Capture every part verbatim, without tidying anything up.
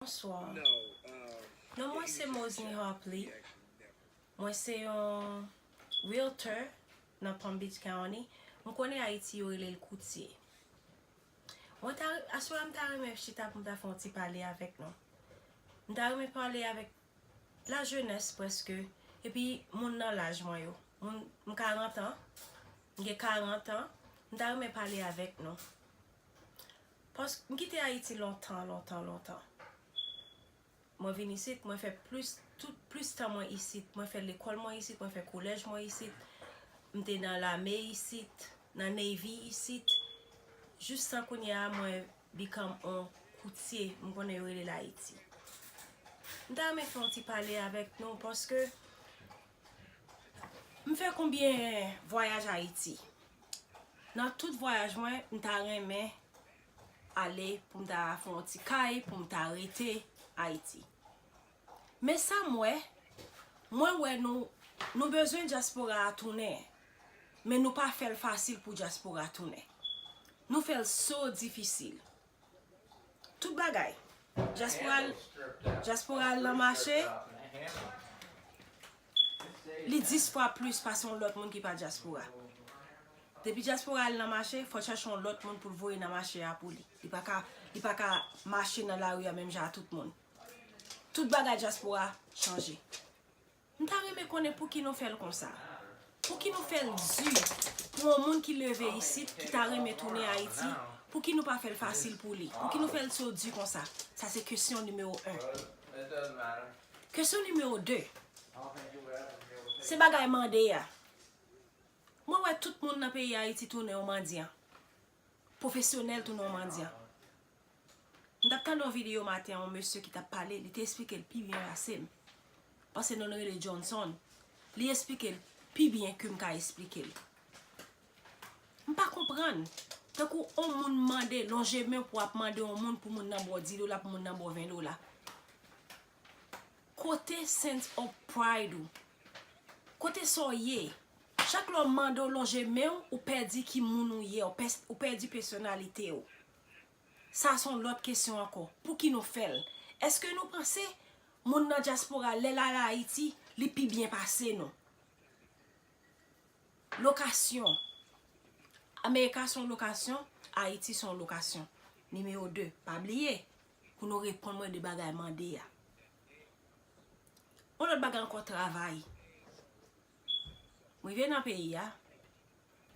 Bonswa. Non mwen se Mosny Harpley. Mwen se yon realtor nan Palm Beach County. M konnen Ayiti yo rele l koutye. Mwen ta, aswè a m ta renmen chita pou m ta fè yon ti pale avèk nou. M ta renmen pale avèk la jeunesse prèske, epi moun nan laj mwen yo. Moun, m karant an, m gen karant an, m ta renmen pale avèk nou. Paske m kite Ayiti lontan, lontan, lontan. Mwen vin isit, mwen fè plis, tout, plis tan mwen isit. Mwen fè lekòl mwen isit, mwen fè kolèj mwen isit. M te nan lame isit, nan Navy isit. Jis tan kounye a, mwen become on koutye, m konnen yo rele l Ayiti. M ta renmen fè yon ti pale avèk nou paske m fè konbyen vwayaj Ayiti. Nan tout vwayaj mwen, m ta renmen ale pou m ta fè yon ti kay, pou m ta rete Ayiti. Men sa m wè, mwen wè nou, nou bezwen dyaspora a tounen, men nou pa fè l fasil pou dyaspora tounen. Nou fè l so difisil. Tout bagay. Dyaspora, dyaspora al nan mache, li dis fwa plis pase yon lòt moun ki pa dyaspora. Depi dyaspora al nan mache, fò l chache yon lòt moun pou l voye nan mache a pou li. Li pa ka, li pa ka mache nan lari a menm jan a tout moun. Tout bagay dyaspora chanje. M ta renmen konnen pouki nou fè l konsa. Pouki nou fè l di pou yon moun ki leve isit, ki ta renmen tounen Ayiti, pouki nou pa fè l fasil pou li? Pouki nou fè l so di konsa? Sa se kesyon nimewo en. Kesyon nimewo de. Se bagay mande a. Mwen wè tout moun nan peyi Ayiti tounen yon mandyan. Pwofesyonèl tounen yon mandyan. M t ap tande yon videyo maten, yon mesye ki t ap pale, li te esplike l pi byen pase m. Panse non l rele Johnson. Li esplike l pi byen ke m ka esplike l. M pa konprann. Tankou yon moun mande, lonje men pou w ap mande yon moun pou moun nan ba w dis dola, pou moun nan ba w ven dola. Kote sense of pride ou? Kote sa w ye? Chak lè w mande w lonje men w, ou pèdi ki moun ou ye, ou pè-, ou pèdi pèsonalite w. Sa se yon lòt kesyon ankò. Pouki nou fè l? Èske nou panse moun nan dyaspora, lè l al Ayiti, li pi byen pase nou? Lokasyon. Amerika se yon lokasyon, Ayiti se yon lokasyon. Nimewo de, pa bliye, pou nou reponn mwen de bagay mande a. Yon lòt bagay ankò, travay. M rive nan peyi a,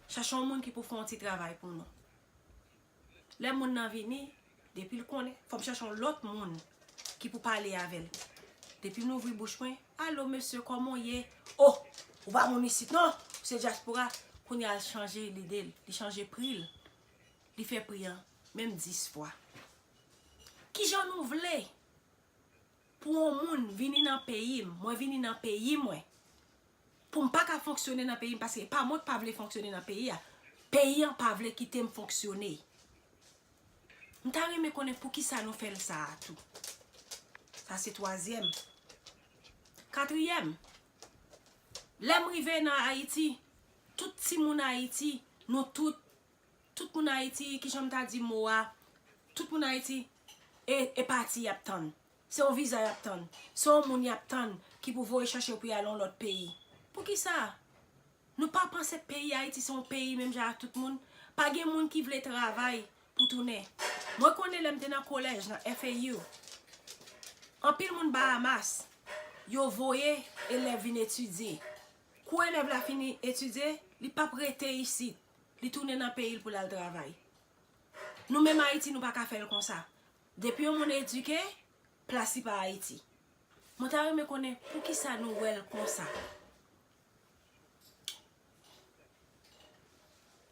chache yon moun ki pou fè yon ti travay pou nou. Lè moun nan vini, depi l konnen, fò m chache yon lòt moun ki pou pale avè l. Depi m louvri bouch mwen, "Alo, mesye, kòman w ye?" "O, ou pa moun isit, non? Ou se dyaspora." Kounye a, l chanje lide l, li chanje pri l, li fè pri an menm dis fwa. Kijan nou vle pou yon moun vini nan peyi m, mwen vini nan peyi mwen, pou m pa ka fonksyone nan peyi m, paske e pa mwen k pa vle fonksyone nan peyi a, peyi an pa vle kite m fonksyone. M ta renmen konnen poukisa nou fè l sa a tou. Sa se twazyèm. Katriyèm, lè m rive nan Ayiti, tout timoun Ayiti, nou tout, tout moun Ayiti, kijan m ta di mo a, tout moun Ayiti, e, e pati y ap tann. Se yon viza y ap tann. Se yon moun y ap tann ki pou voye chache pou y al yon lòt peyi. Poukisa? Nou pa panse peyi Ayiti se yon peyi menm jan ak tout moun? Pa gen moun ki vle travay pou tounen. Mwen konnen lè m te nan kolèj, nan F A U, anpil moun Bahamas, yo voye elèv vin etidye. Kou elèv la fini etidye, li p ap rete isit. Li tounen nan peyi l pou l al travay. Nou menm Ayiti, nou pa ka fè l konsa. Depi yon moun edike, plas li pa Ayiti. Mwen ta renmen konnen poukisa nou wè l konsa.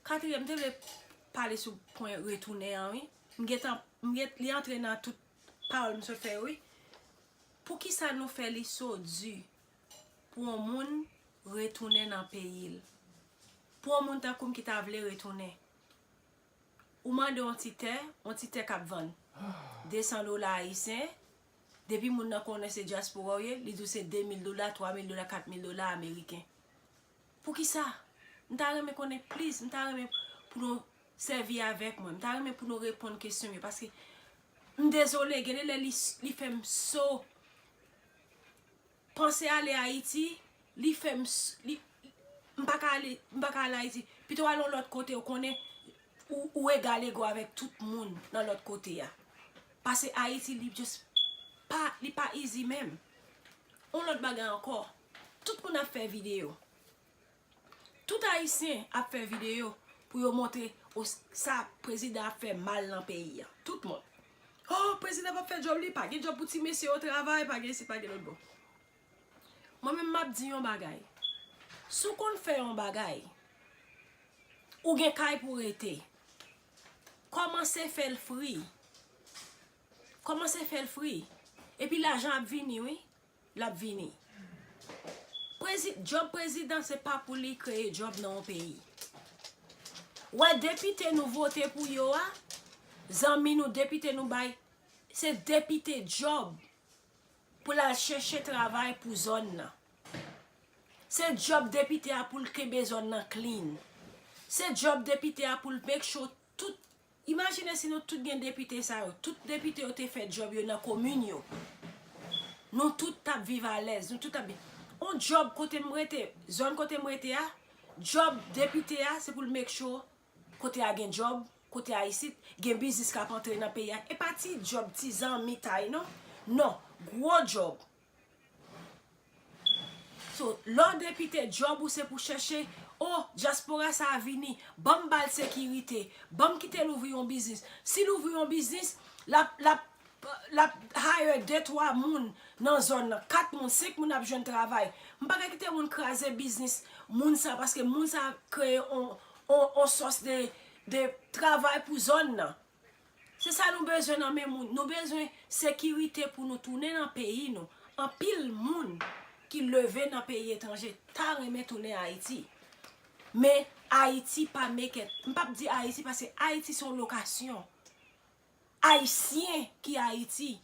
Katriyèm, m te vle pale sou pwen retounen an, wi. M gentan, m gen, li antre nan tout pawòl m sot fè yo, wi. Poukisa nou fè li so di pou yon moun retounen nan peyi l? Pou yon moun tankou m ki ta vle retounen. Ou mande yon ti tè, yon ti tè k ap vann de san dola ayisyen, depi moun nan konnen se dyaspora w ye, li di w se de mil dola, twa mil dola, kat mil dola ameriken. Poukisa? M ta renmen konnen plis, m ta renmen pou nou sèvi avèk mwen, m ta renmen pou nou reponn kesyon m yo, paske M dezole, gen de lè li, li fè m so. Panse ale Ayiti, li fè m s- li, m pa ka ale, m pa ka ale Ayiti. Pito w al yon lòt kote, ou konnen ou, ou egal ego avèk tout moun nan lòt kote a. Pase Ayiti, li just pa, li pa easy menm. Yon lòt bagay ankò, tout moun ap fè videyo. Tout Ayisyen ap fè videyo pou yo montre o- sa prezidan ap fè mal nan peyi a. Tout moun. Oh, prezidan p ap fè djòb li, pa gen djòb pou ti mesye yo travay, pa gen isit, pa gen lòt bò. Mwen menm m ap di yon bagay. Si w konn fè yon bagay, ou gen kay pou rete. Kòmanse fè l fri. Kòmanse fè l fri. Epi lajan ap vini, wi. L ap vini. Prezi- djòb prezidan se pa pou li kreye djòb nan yon peyi. Wè depite nou vote pou yo a, zanmi nou depite nou bay, se depite djòb pou l al chèche travay pou zòn nan. Se djòb depite a pou l kenbe zòn nan clean. Se djòb depite a pou l make sure tout, imajine si nou tout gen depite sa yo, tout depite yo te fè djòb yo nan komin yo. Nou tout t ap viv alèz, nou tout t ap byen. On djòb kote m rete, zòn kote m rete a, djòb depite a, se pou l make sure kote a gen djòb, kote a isit, gen biznis k ap antre nan peyi a. E pa ti djòb, ti zanmitay, non. Non, gwo djòb. So, lè w depite, djòb ou se pou chèche, oh, dyaspora sa a vini, ban m ba l sekirite, ban m kite l ouvri yon biznis. Si l ouvri yon biznis, l ap, l ap, l ap hire de, twa moun nan zòn nan, kat moun, senk moun ap jwenn travay. M pa ka kite moun kraze biznis moun sa, paske moun sa kreye on, on, on sòs de, de travay pou zòn nan. Se sa nou bezwen nan men moun. Nou bezwen sekirite pou nou tounen nan peyi nou. Anpil moun ki leve nan peyi etranje ta renmen tounen Ayiti. Men Ayiti pa make it. M p ap di Ayiti paske Ayiti se yon lokasyon. Ayisyen ki Ayiti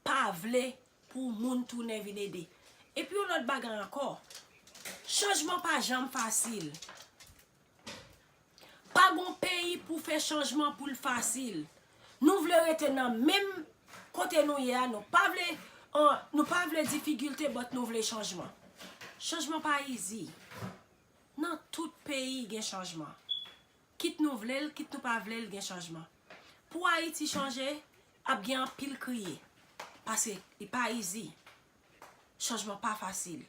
pa vle pou moun tounen vin ede. Epi yon lòt bagay ankò, chanjman pa janm fasil. Pa gon peyi pou fè chanjman pou l fasil. Nou vle rete nan menm kote nou ye a, nou pa vle, an, nou pa vle difikilte, but nou vle chanjman. Chanjman pa easy. Nan tout peyi gen chanjman. Kit nou vle l, kit nou pa vle l, gen chanjman. Pou Ayiti chanje, ap gen anpil kriye. Paske li pa easy. Chanjman pa fasil.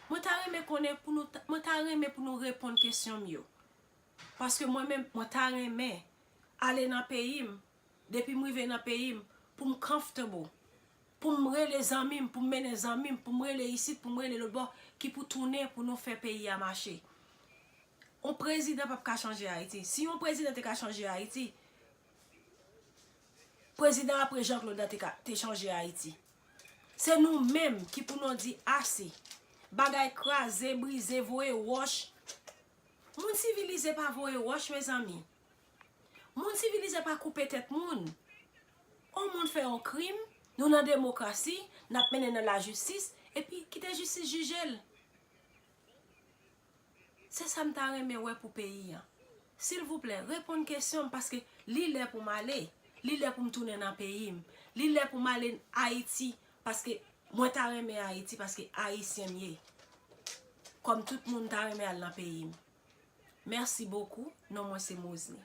Mwen ta renmen konnen pou nou, mwen ta renmen pou nou reponn kesyon m yo. Paske mwen menm, mwen ta renmen ale nan peyi m, depi m rive nan peyi m, pou m comfortable, pou m rele zanmi m, pou m mennen zanmi m, pou m rele isit, pou m rele lòt bò, ki pou tounen pou nou fè peyi a mache. On prezidan p ap ka chanje Ayiti. Si yon prezidan te ka chanje Ayiti, prezidan apre Jean Claude la te ka, te chanje Ayiti. Se nou menm ki pou nou di ase. Bagay kraze, brize, voye wòch. Moun sivilize pa voye wòch, mezanmi. Moun sivilize pa koupe tèt moun. On moun fè on krim, nou nan demokrasi, n ap mennen nan lajistis, epi kite jistis jije l. Se sa m ta renmen wè pou peyi an. Silvouplè, reponn kesyon m, paske li lè pou m ale. Li lè pou m tounen nan peyi m. Li lè pou m ale Ayiti, paske mwen ta renmen Ayiti, paske ayisyen m ye. Kòm tout moun ta renmen al nan peyi m. Merci beaucoup. Non mwen se Mosny.